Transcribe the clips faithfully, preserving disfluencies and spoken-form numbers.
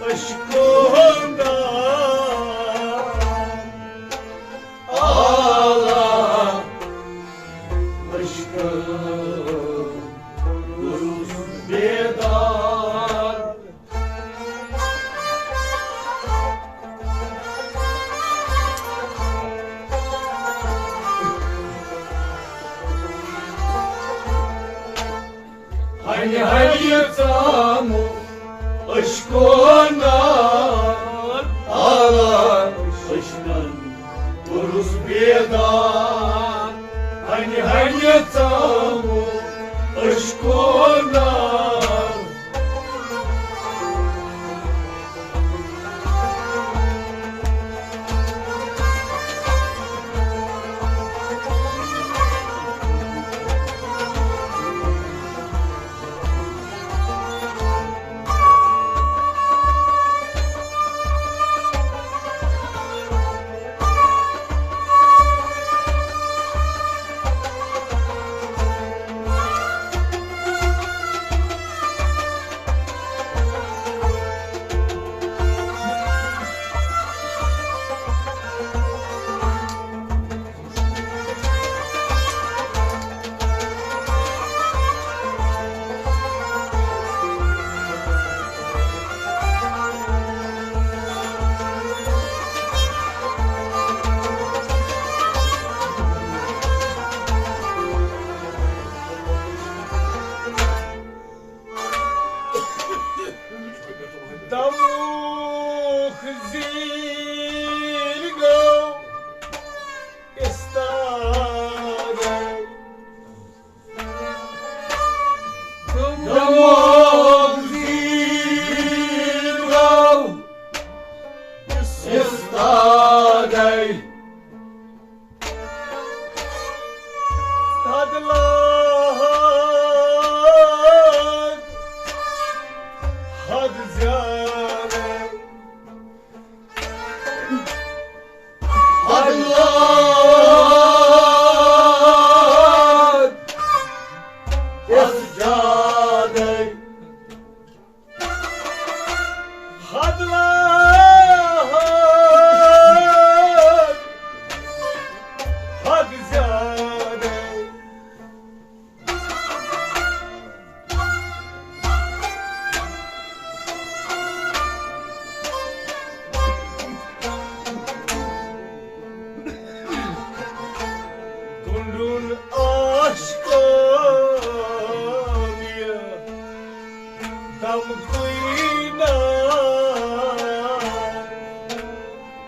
عشقن آلا، عشقن روز بیدار۔ ہنہِ ہنہِ ژامُت عشقو نار، آلا عشقن کوٚرُس بیدار۔ ہنہِ ہنہِ ژامُت عشقو نار۔ دموکھ زیٖر گوٚو استادے۔ دموکھ زیٖر گوٚو استادے۔ حد لوگ، حد زیادے۔ حد لوگ، حد زیادے۔ حد لوگ، حد زیادے۔ گنڈن عاشقن دم کوئی نہ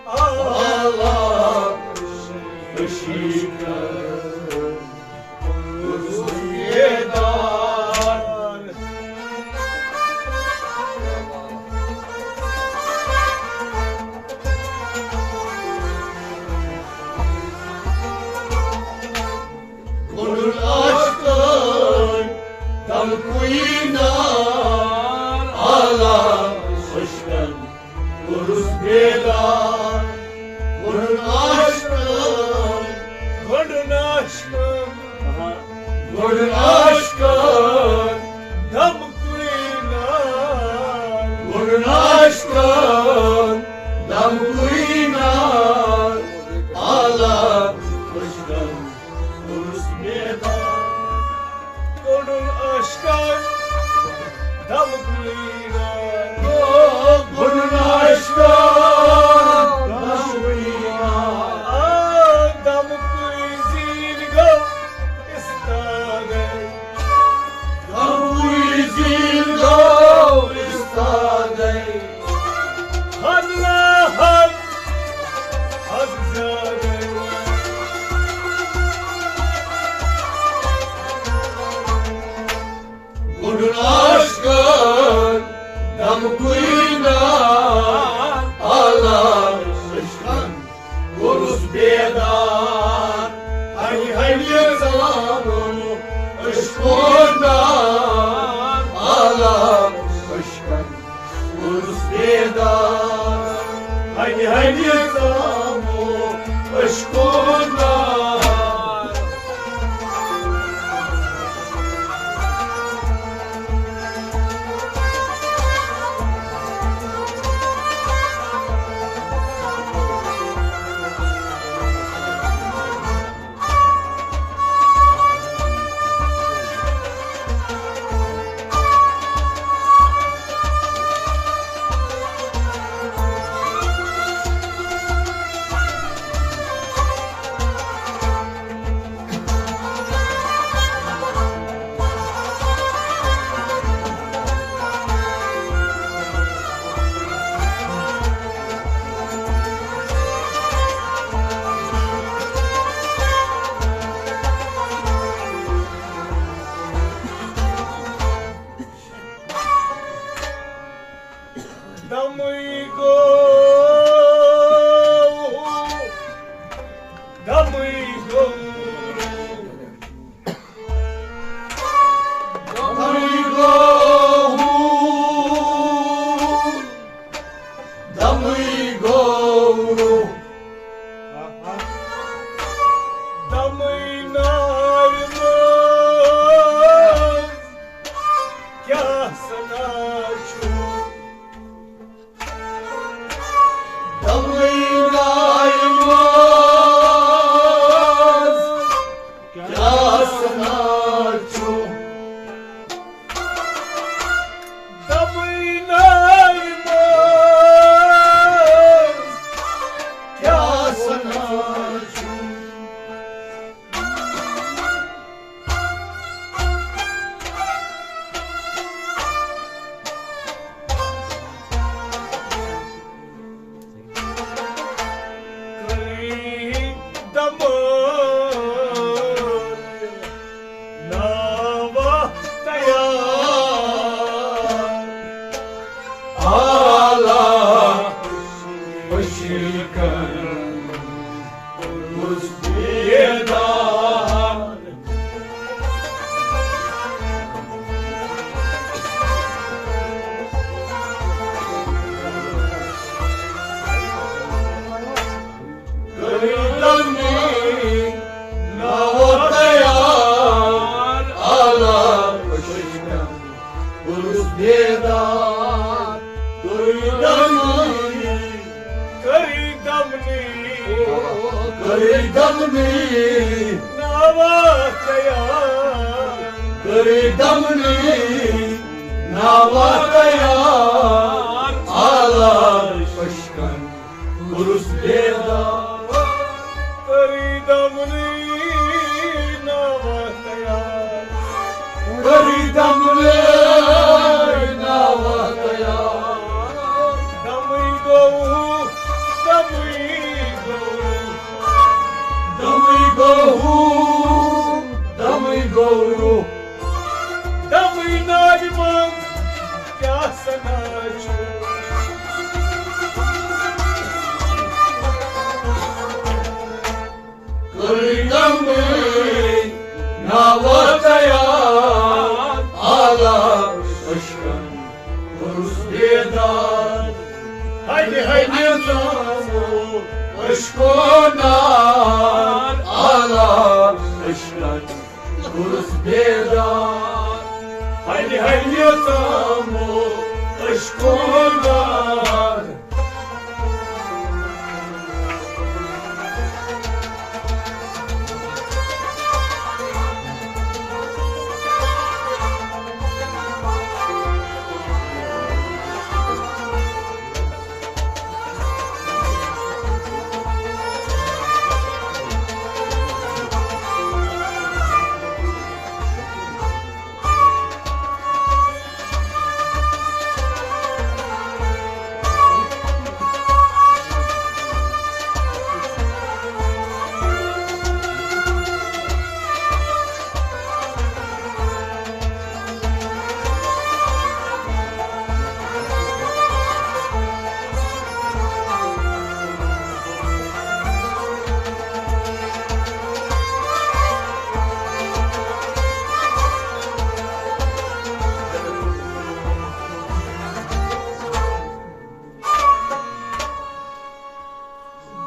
آلا عشقن۔ گنڈن عاشقن دم کوئی نہ آلا عشقن۔ کوٚرُس بیدار، گنڈن عاشقن، گنڈن عاشقن، گنڈن عاشقن، دم کوئی نار، گنڈن عاشقن، دم کوئی نار، آلا عشقن، کوٚرُس بیدار۔ گنڈن عاشقن دم کوئی نار۔ گنڈن عاشقن دم کوئی نار۔ آ، دم کوئی زیٖر گوٚو استادے۔ دم کوئی زیٖر گوٚو استادے۔ حد لا حد، حد زیادے۔ گنڈن عاشقن دم کوئی نار، آلا عشقن کوٚرُس بیدار۔ ہنہِ ہنہِ ژامُت عشقو نار، آلا عشقن کوٚرُس بیدار۔ ہنہِ ہنہِ ژامُت عشقو نار۔ دمنٕے ناوا تیار۔ کٔرٕے دمنٕے ناوا تیار۔ آلا پشکن کوٚرُس بیدار۔ کٔرٕے دمنٕے ناوا تیار۔ کٔرٕے دمنٕے ناوا تیار۔ دمٕے گوٚو، دمٕے گوٚو۔ دمٕے گوٚو، دمٕے گوٚو۔ دمٕے نارِ منٛز کیٛاہ سنا چھُ؟ کٔرٕے دمٕے ناوا تیار، آلا پشکن کوٚرُس بیدار۔ ہنہِ ہنہِ ژامو پشکو نار، آلا پشکن کوٚرُس بیدار۔ ہنہِ ہنہِ ژامو پشکو نار۔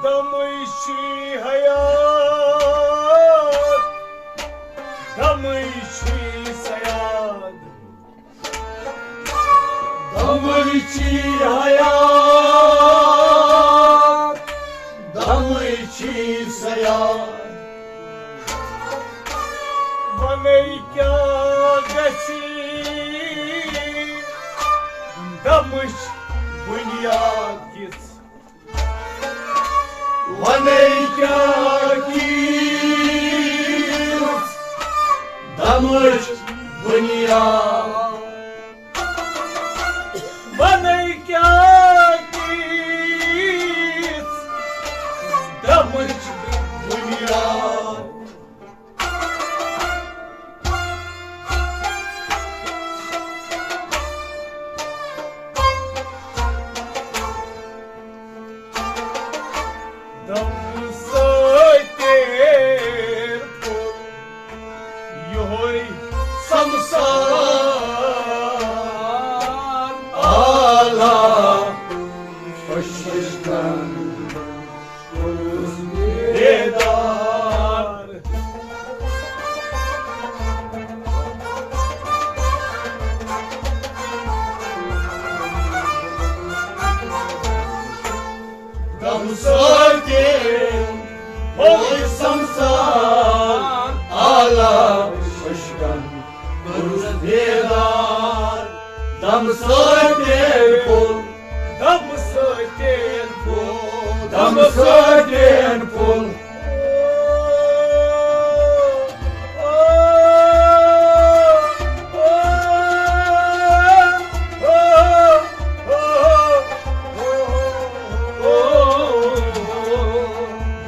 دمٕے چھی حیات، دمٕے چھی سیاد۔ دمٕے چھی حیات، دمٕے چھی سیاد۔ ونے کیٛاہ گژھی دمٕچ بنیاد کِژھ؟ ونے کیٛاہ کِژھ دمٕچ بنیاد؟ ونے کیٛاہ کِژھ دمٕچ بنیاد؟ دم سۭتۍ پھوٚل یِہوٚے سمسار۔ آلا پشکن کوٚرُس بیدار۔ دم سۭتۍ پھوٚل سمسار، آلا پشکن کوٚرُس بیدار۔ دم سۭتۍ پھوٚل، دم سۭتۍ پھوٚل، دم سۭتۍ پھوٚل۔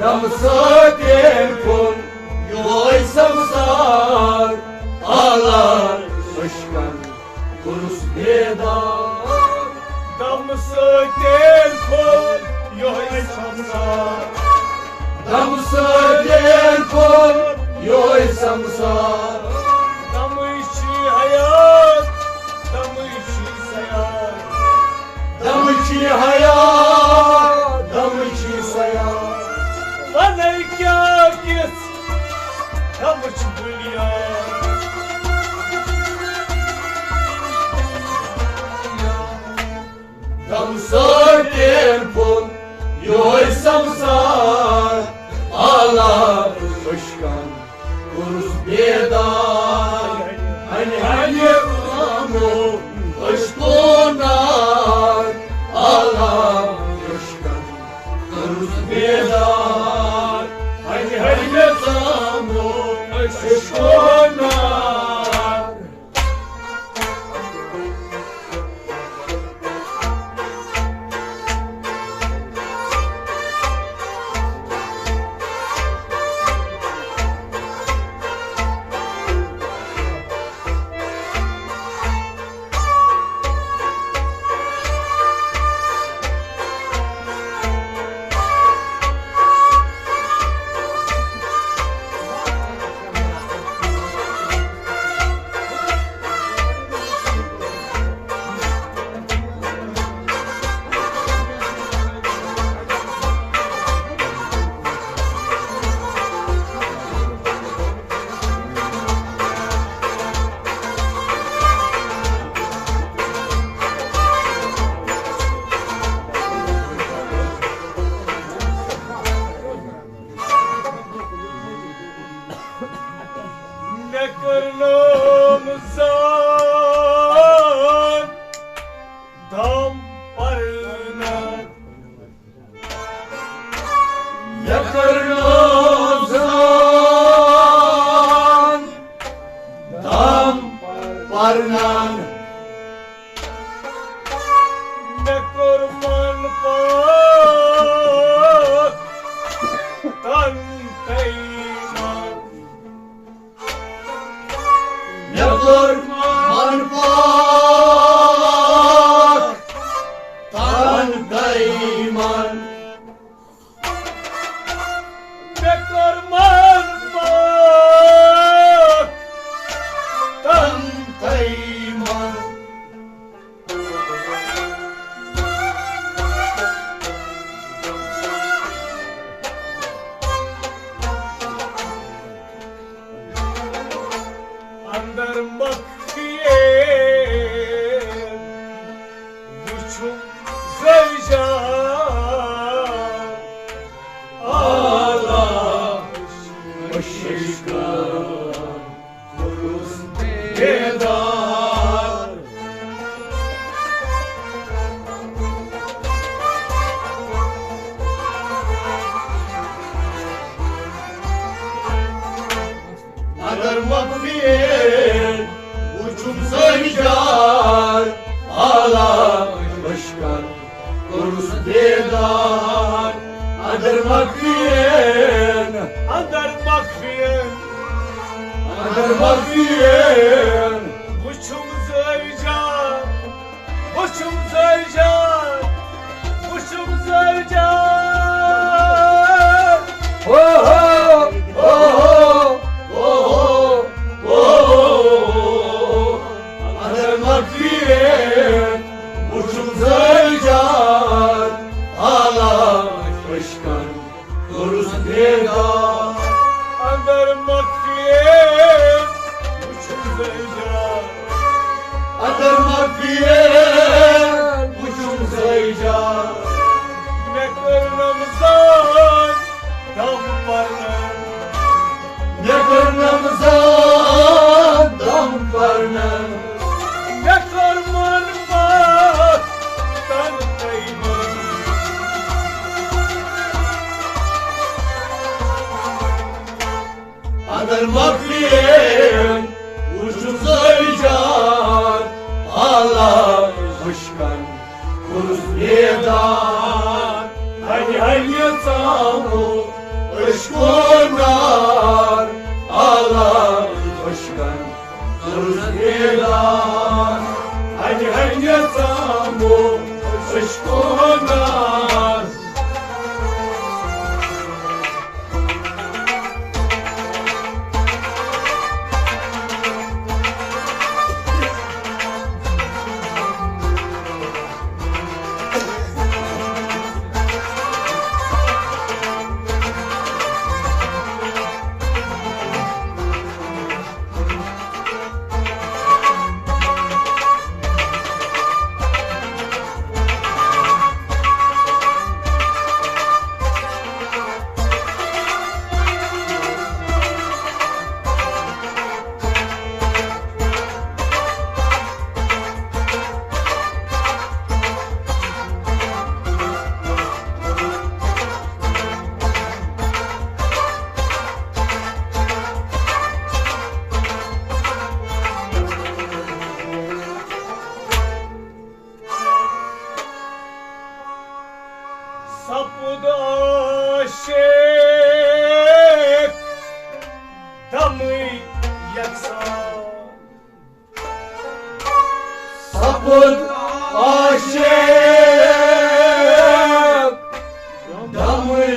دم سۭتۍ پھوٚل یِہوٚے سمسار، آلا پشکن کوٚرُس بیدار۔ دم سۭتۍ پھوٚل یِہوٚے سمسار۔ دم سۭتۍ پھوٚل یِہوٚے سمسار۔ دمٕے چھی حیات، دمٕے چھی سیاد۔ دمٕے چھی حیات، دمٕے چھی سیاد۔ ونے کیٛاہ کِژھ دمٕچ بنیاد؟ دم سۭتۍ پھوٚل یِہوٚے سمسار۔ رمضان دم پرنن۔ مےٚ کٔر رمضان دم پرنن۔ مےٚ کوٚر من پاک تن تیمن۔ مےٚ کوٚر من پاک تن تیمن۔ مےٚ کوٚر من پاک تن تیمن۔ اندر مخفیے وُچھُم زٲوِجار۔ آلا عشقن کوٚرُس بیدار۔ اندر مخفیے وُچھُم زٲوِجار۔ آلا عشقن کوٚرُس بیدار۔ اندر مخفیے، اندر مخفیے، اندر مخفیے وُچھُم زٲوِجار۔ وُچھُم زٲوِجار، وُچھُم زٲوِجار۔ او ہو، او ہو، او ہو، او ہو۔ اندر مخفیے وُچھُم زٲوِجار۔ آلا عشقن کوٚرُس بیدار۔ اندر مخفیے وُچھُم زٲوِجار۔ اندر مخفیے وُچھُم زٲوِجار۔ مےٚ کوٚر رمضان دم پرنن۔ مےٚ کوٚر رمضان دم پرنن۔ مےٚ کوٚر من پاک تن تیمن۔ اندر مخفیے وُچھُم زٲوِجار۔ آلا عشقن کوٚرُس بیدار۔ ہنہِ ہنہِ ژامُت عشقو نار۔ آلا عشقن کوٚرُس بیدار۔ ہنہِ ہنہِ ژامُت عشقو نار۔ سپُد عاشق دمٕے یکسان۔ سپُد عاشق دمٕے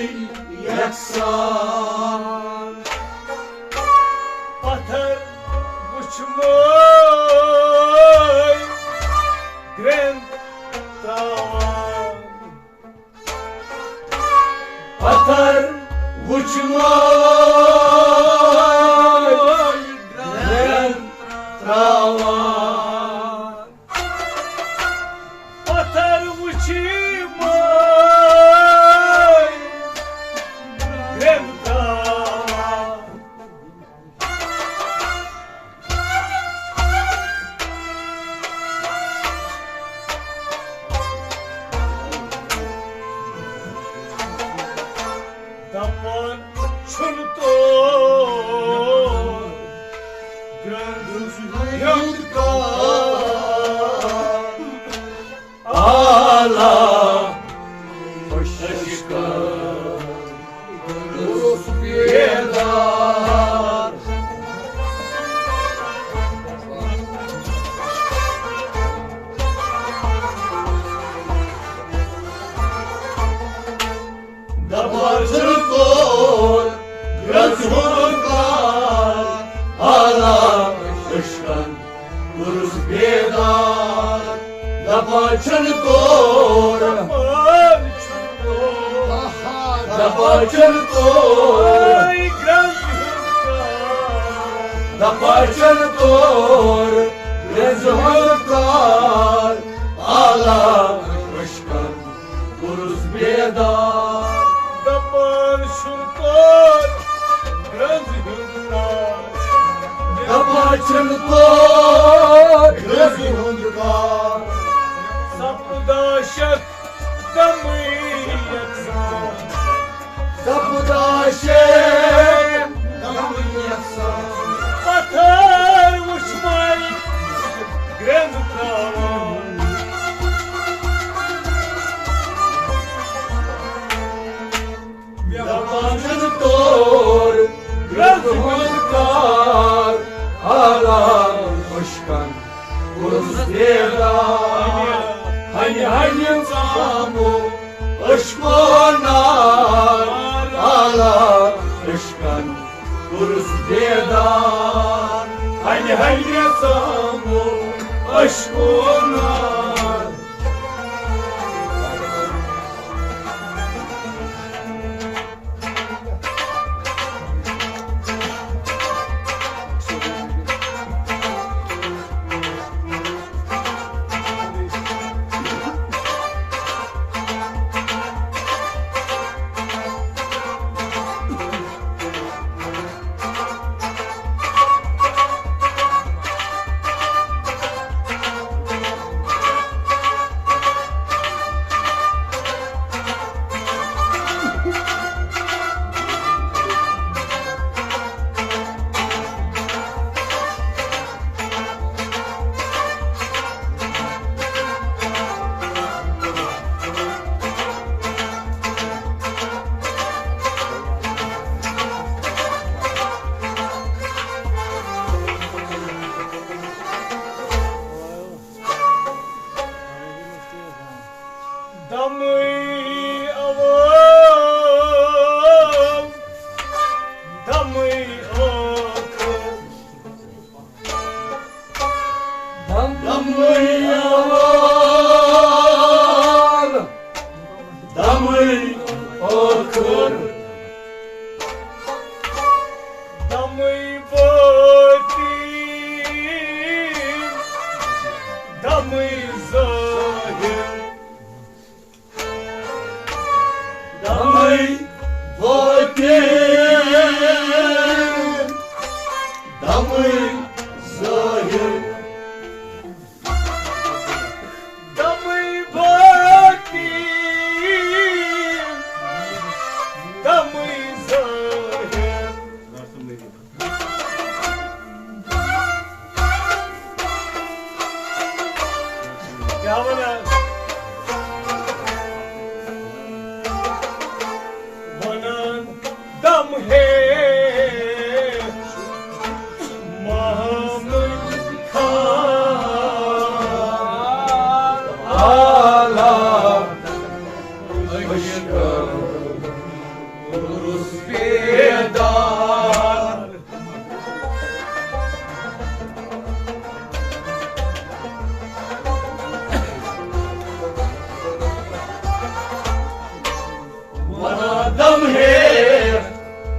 یکسان۔ پتھر وُچھمَے گرٛٮ۪ن تراوان۔ پتھر وُچھمَے گرٛٮ۪ن تراوان۔ پتھر وُچھمَے گرٛٮ۪ن تراوان۔ ہیوٚت کر آلا عشقن گوٚژھ بیدار۔ دپان چھُنہٕ تور گرٛٮ۪نٛزِ ہُنٛد کار، آلا عشقن کوٚرُس بیدار۔ دپان چھُنہٕ تور، دپان چھُنہٕ تور، دپان چھُنہٕ تور گرٛٮ۪نٛزِ ہُنٛد کار، آلا عشقن کوٚرُس بیدار۔ دپان چھُنہٕ تور گرٛٮ۪نٛزِ ہُنٛد کار۔ دپان چھُنہٕ تور گرٛٮ۪نٛزِ ہُنٛد کار۔ سپُد عاشق دمٕے یکساں۔ سپُد عاشق دمٕے یکساں۔ پتھر وُچھمَے گرٛٮ۪نٛز ترٛاوان۔ دپان چھُنہٕ تور گرٛٮ۪نٛزِ ہُنٛد کار، آلا عشقن کوٚرُس بیدار۔ ہنہِ ہنہِ ژامُت عشقو نار، آلا عشقن کوٚرُس بیدار۔ ہنہِ ہنہِ ژامُت عشقو نار۔ دمٕے اول، دمٕے ٲخر۔ دمٕے اول، دمٕے ٲخر۔ دمٕے باطن، دمٕے ظٲہِر۔ دمٕے باطن، دمٕے ظٲہِر۔ دمٕے باطن، دمٕے ظٲہِر۔ کیٛاہ وَنان؟ وَنان دم ہے محمد خان۔ آلا عشقن کوٚرُس بیدار۔ وَنان دم ہے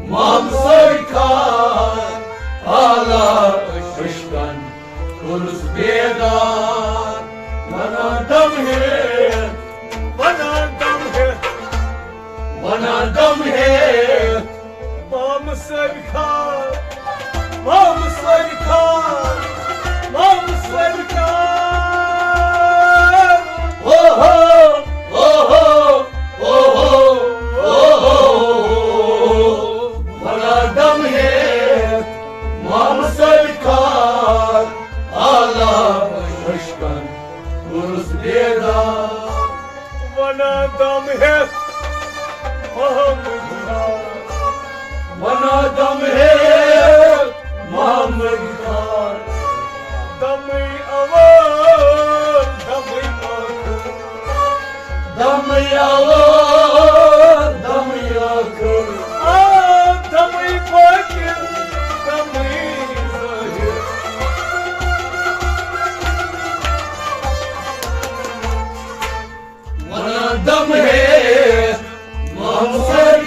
مام سرکار، آلا عشقن کوٚرُس بیدار۔ وَنان دم ہے، وَنان دم ہے، وَنان دم ہے مام سرکار، مام سرکار، مام سرکار۔ اوہو، اوہو، اوہو، اوہو۔ وَنان دم ہے مام سرکار۔ دم ہیتھ محمد خان، ونا دم ہیتھ محمد خان۔ دمے اول، دمے ٲخر۔ دمے اول، دمے ٲخر۔ آ، دمے باطن، دمے ظاہر۔ ونا دم ہیتھ محمد